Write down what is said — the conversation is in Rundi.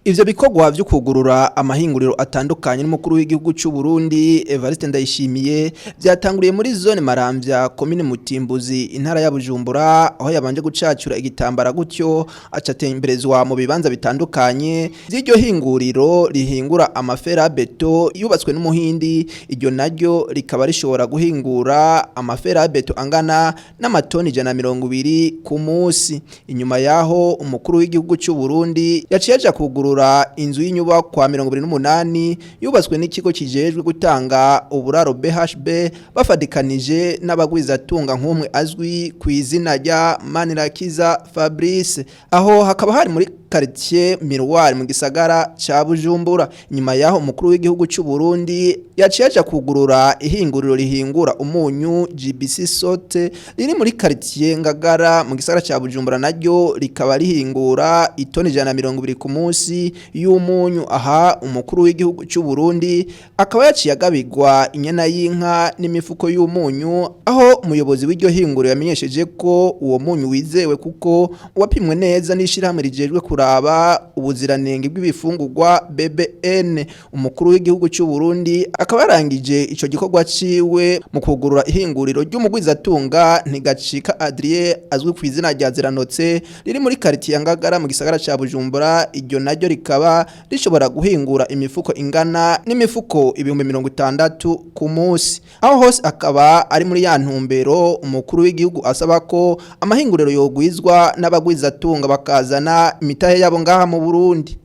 Ivyo bikorwa vyo kugurura amahinguriro atandukanye n'umukuru w'igihugu c'u Burundi Evariste Ndayishimiye vyatanguriye muri zone Maramvya, komine Mutimbuzi, intara ya Bujumbura, aho yabanje gucacura igitambara, gutyo aca atemberezwa mu bibanza bitandukanye vy'iryo hinguriro rihingura amaferabeto yubatswe n'Umuhindi. Iryo naryo rikaba rishobora guhingura amaferabeto angana n'amatoni 120 ku munsi. Inyuma yaho, umukuru w'igihugu c'u Burundi yaciye aja kugurura inzu y'inyubakwa 28 yubatswe n'ikigo kijejwe gutanga uburaro BHB bafadikanije n'abagwizatunga nk'umwe azwi ku izina rya Manirakiza Fabrice. Aho hakaba hari muri quartier Miroir mu gisagara ca Bujumbura. Inyuma yaho, umukuru w'igihugu c'u Burundi yaciye aja kugurura ihinguriro rihingura umunyu GBC Sote riri muri quartier Ngagara mu gisagara ca Bujumbura, naryo rikaba rihingura itoni 120 ku munsi y'umunyu. Aha umukuru w'igihugu c'u Burundi akaba yaciye agabigwa inyana y'inka n'imifuko y'umunyu, aho umuyobozi w'iryo hinguriro yamenyesheje ko uwo munyu wizewe kuko wapimwe neza n'ishirahamwe rijejwe kuraba ubuziranenge bw'ibifungurwa BBN. Umukuru w'igihugu c'u Burundi akaba yarangije ico gikorwa ciwe mu kugurura ihinguriro ry'umugwizatunga Ntigacika Adrien azwi ku izina rya Ziranotse riri muri quartier ya Ngagara mu gisagara ca Bujumbura. Iryo naryo rikaba rishobora guhingura imifuko ingana n'imifuko 60,000 ku munsi. Aho hose akaba ari muri ya ntumbero umukuru w'igihugu asaba ko amahinguriro yogwizwa n'abagwizatunga bakazana imitahe yabo ngaha mu Burundi.